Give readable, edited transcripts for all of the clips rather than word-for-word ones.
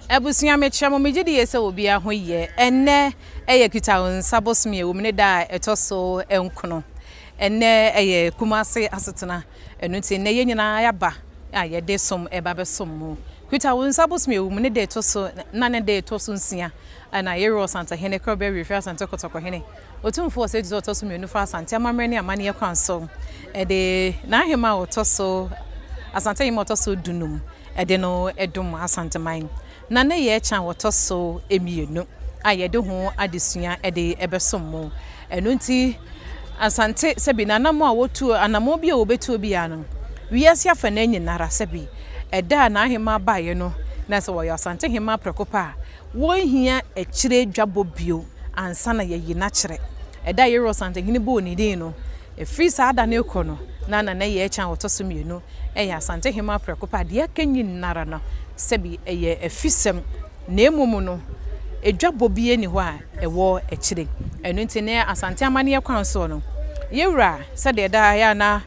Abusua mekyia mo, megye die sɛ obiara ho yɛ. Ɛnnɛ ɛyɛ Kitawonsa bosome a ɛwɔ mu ne da a ɛtɔ so nkono. Ɛnnɛ ɛyɛ Kumase asetena, ɛno nti nnɛ yɛn nyinaa yɛaba a yɛde som ɛba bɛsom mo. Kitawonsa bosome a ɛwɔ mu ne da ɛtɔ so na ne da ɛtɔ so nsia ɛna Yɛwerɛ Ɔsantehene Korɔbea Wiefiri Asante Kɔtɔkɔhene Otumfoɔ Osei Tutu a ɔtɔ so mmienu fa Asante amammerɛ ne amanneɛ kwan so de n'ahemmaa a ɔtɔ so Asante ahemmaa a ɔtɔ so dunum de no dom Asanteman. Na ne yɛ kyɛ a ɔtɔ so mmienu a yɛde ho adesua de bɛsom mo. Ɛno nti Asante sɛbi n'anammɔn a wɔtuo anammɔn bi a wɔbɛtuo biara no wiase afanaa nyinara sɛbi ɛda a n'ahemmaa baeɛ no na sɛ wɔyɛ Asante hemmaa prɛko pɛ a Wɔnhia akyire dwabɔ bio ansa na yɛayi no akyerɛ. Ɛda a Yeroa Asantehene bɔɔ ne din no, ɛfiri saa da no rekɔ no, na Nana Yeakyang a ɔtɔ so mmienu yɛ Asantehemaa prɛko pɛ a deɛ aka nyinara no, sɛbi ɛyɛ afisɛm, na mmom no, dwabɔ biara nni hɔ a ɛwɔ akyire. Ɛno nti nnɛ Asante amanneɛ kwan soɔ no, Yɛwura, sɛdeɛ daa ɛyɛ a na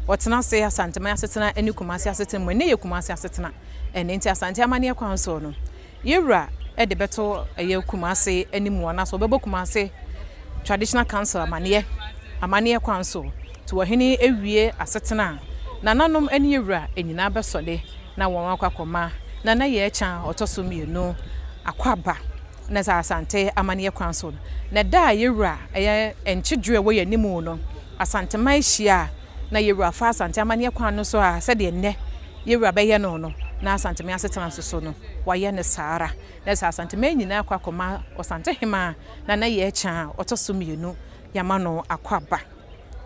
ɔtena ase Asanteman asetena ne Kumasi asetena mu, ɛnnɛ yɛ Kumasi asetena, ɛno nti Asante amanneɛ kwan soɔ no, Yewura de bɛto ɛyɛ Kumase anim anaasɛ ɔbɛbɔ Kumase Traditional Council amaneɛ, amaneɛ kwan so. Nti ɔhene awie asetena a, nananom ne yewura nyinaa bɛsɔre na wɔn akɔ akɔma Nana Yeakyang a ɔtɔ so mmienu akwaaba na sɛ Asante amaneɛ kwan so no. Na da a yewura ɛyɛ nkyedwoɔ a ɛwɔ yɛn anim no, Asanteman hyia a, na yewura fa Asante amaneɛ kwan no so a sɛdeɛ nnɛ Yɛn Wura bɛyɛ no no, na Asanteman asetena nso so no, wayɛ no saa ara. Na sɛ Asanteman nyinaa kɔ akɔma Ɔsantehemaa Nana Yeakyang a ɔtɔ so mmienu, yɛama no akwaaba.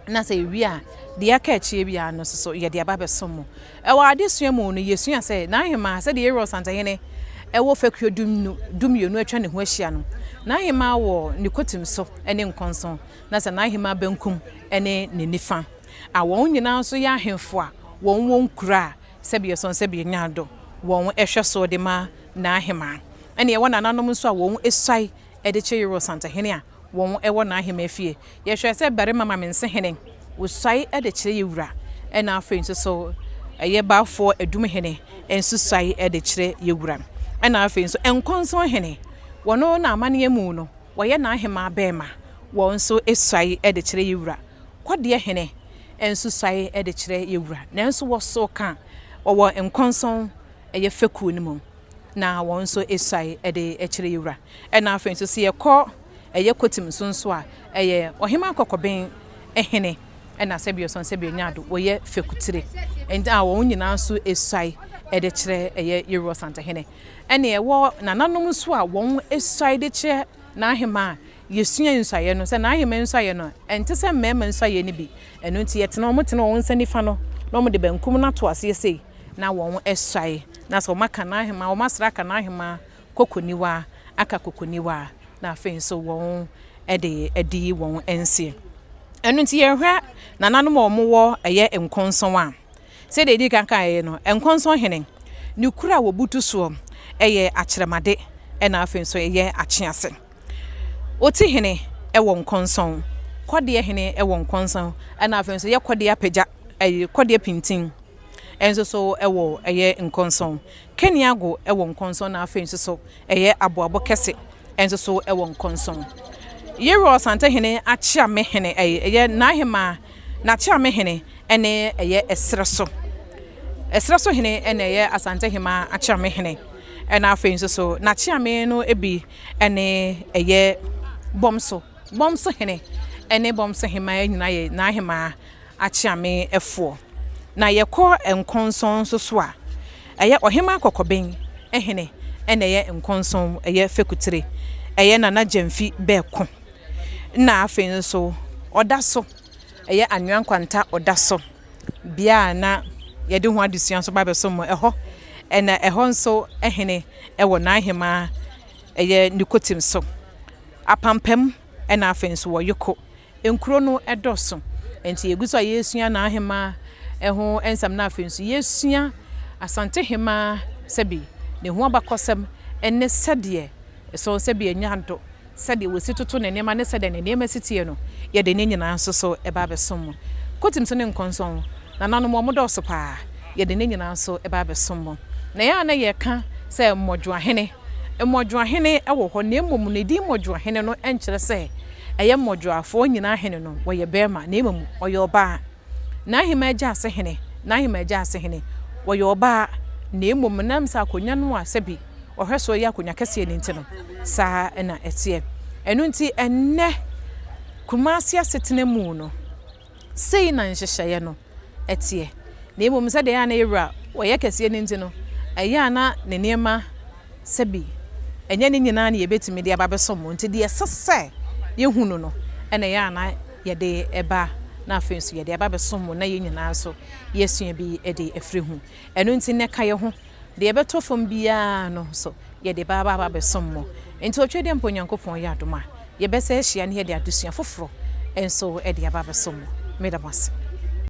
Na sɛ yɛwie a, deɛ aka akyire biara no nso so, yɛde aba abɛsom mo. Ɛwɔ adesua mu no, yɛsua sɛ N'ahemaa, sɛdeɛ Yɛn Wura Ɔsantehene wɔ fekuo dummienu atwa ne ho ahyia no, N'ahemaa wɔ ne kotim so ne nkɔnso, na sɛ N'ahemaa benkum ne ne nifa. A wɔn nyinaa nso yɛ ahemfo a wɔn wɔ nkuro a sɛbi ɛsɔn sɛbi ɛnya do wɔn hwɛ so de ma n'ahemaa. Ɛne ɛwɔ nananom nso a wɔn suae de kye Yoro Santehene a wɔn wɔ n'ahemaa fie. Yɛhwɛ sɛ barima Mamense hene wɔsuae de kyerɛ yɛ wura ɛna afei nso so ɛyɛ Baafoɔ Adum hene nso suae de kyerɛ yɛ wura. Ɛna afei nso Nkɔnsɔn hene wɔn na amaneɛ mu no wɔyɛ n'ahemaa bɛɛma wɔn nso suae de kyerɛ yɛ wura. Kɔdeɛ hene nso suae de kyerɛ yɛ wura, nanso wɔsoo ka wɔwɔ nkɔnsɔn ɛyɛ fekuo no mu, na wɔn nso suae de kyerɛ yɛ wura. Ɛna afei nso sɛ yɛkɔ ɛyɛ Kotim so nso a, ɛyɛ Ɔhemaa Kɔkɔben hene ɛna Sɛbiɔsɔn Sɛbiɔnyaado wɔyɛ fekutire, ɛnti a wɔn nyinaa nso suae de kyerɛ ɛyɛ yɛ wura Ɔsantehene. Ɛne ɛwɔ nananom nso a wɔn suae de kyerɛ n'ahemaa Yɛsua nsuaeɛ no, sɛ n'ahemman nsuaeɛ no, ɛnte sɛ mmarima nsuaeɛ no bi. Ɛno nti yɛtena, wɔtena wɔn nsa nifa no, na wɔde bankum no ato aseɛ sei, na wɔasuae. Na sɛ wɔaka n'ahemman, wɔasra aka n'ahemman kɔkɔniwa, aka kɔkɔniwa, na afei nso wɔde adi wɔn nseɛ. Ɛno nti yɛhwɛ nananom a wɔwɔ ɛyɛ nkɔnsɔn a, sɛdeɛ yɛdii kan kaeɛ no, nkɔnsɔn hene, ne kuro a wɔbutu soɔ yɛ akyerɛmade, ɛna afei nso ɛyɛ akyease. Oti hene wɔ nkɔnsɔn, kɔdeɛ hene wɔ nkɔnsɔn, ɛna afei nso yɛ kɔdeɛ apagya, ɛyɛ kɔdeɛ pintin nso so wɔ ɛyɛ nkɔnsɔn. Keniago wɔ nkɔnsɔn na afei nso so ɛyɛ aboabo kɛse nso so wɔ nkɔnsɔn. Yɛwura Ɔsantehene Akyeame hene ɛyɛ ɛyɛ n'ahemaa n'Akyeame hene ɛne ɛyɛ ɛserɛ so. Ɛserɛ so hene ɛna ɛyɛ Asantehemaa Akyeame hene. Ɛna afei nso so n'Akyeame no bi ne ɛyɛ Bɔmso, Bɔmso hene ne Bɔmso hemaa nyinaa yɛ n'ahemaa akyeame foɔ. Na yɛkɔ Nkɔnsɔn nso so a, ɛyɛ Ɔhemaa Kɔkɔben hene na ɛyɛ Nkɔnsɔn, ɛyɛ Fekutire, ɛyɛ Nana Gyamfi Bɛɛko. Na afei nso ɔda so, ɛyɛ Anwea Nkwanta ɔda so, bea a na yɛde ho adesua nso ba abɛsom mo ɛhɔ. Ɛna ɛhɔ nso hene wɔ n'ahemaa ɛyɛ Nikotim so. Apampam ɛna afei nso wɔ Yoko. Nkuro no dɔso. Nti yɛgu so a yɛresua n'ahemaa ɛho nsɛm na afei nso yɛresua Asantehemaa sɛbi ne ho abakɔsɛm ɛne sɛdeɛ ɛsɔ sɛbi ɛnya do. Sɛdeɛ wɔsi toto ne nneɛma ne sɛdeɛ ne nneɛma si teɛ no, yɛde ne nyinaa nso so ba abɛsom mo. Kotim so ne nkɔnsɔn, nananom, wɔn dɔɔso pa ara, yɛde ne nyinaa nso ba abɛsom mo. Na ɛyɛ a na yɛka sɛ Mmɔdwoahene. Mmɔdwoahene wɔ hɔ, na mmom ne din Mmɔdwoahene no nkyerɛ sɛ ɛyɛ Mmɔdwoafoɔ nyinaa hene no, wɔyɛ barima, na mmom ɔyɛ ɔbaa. N'ahemmaa Agyaase hene, N'ahemmaa Agyaase hene, wɔyɛ ɔbaa, na mmom nam sɛ akonnwa no a sɛbi ɔhwɛ soɔ yɛ akonnwa kɛseɛ no nti no, saa na ɛteɛ. Ɛno nti ɛnnɛ Kumasi asetena mu no, sei na nhyehyɛeɛ no teɛ. Na mmom sɛdeɛ ɛyɛ a na yɛn wura ɔyɛ kɛseɛ no nti no, ɛyɛ a na ne nneɛma sɛbi ɛnyɛ ne nyinaa na yɛbɛtumi de aba abɛsom mo. Nti deɛ ɛsɛ sɛ yɛhunu no na ɛyɛ a na yɛde ba na afei nso yɛde aba abɛsom mo na yɛn nyinaa nso yɛasua bi de afiri ho. Ɛno nti nnɛ ka yɛn ho, deɛ ɛbɛtɔ fam biara no nso yɛde ba aba abɛsom mo. Nti Otwedeɛ mpo Onyankopɔn yɛ adom a, yɛbɛsan ahyia na yɛde adesua foforɔ nso de aba abɛsom mo. Meda mo ase.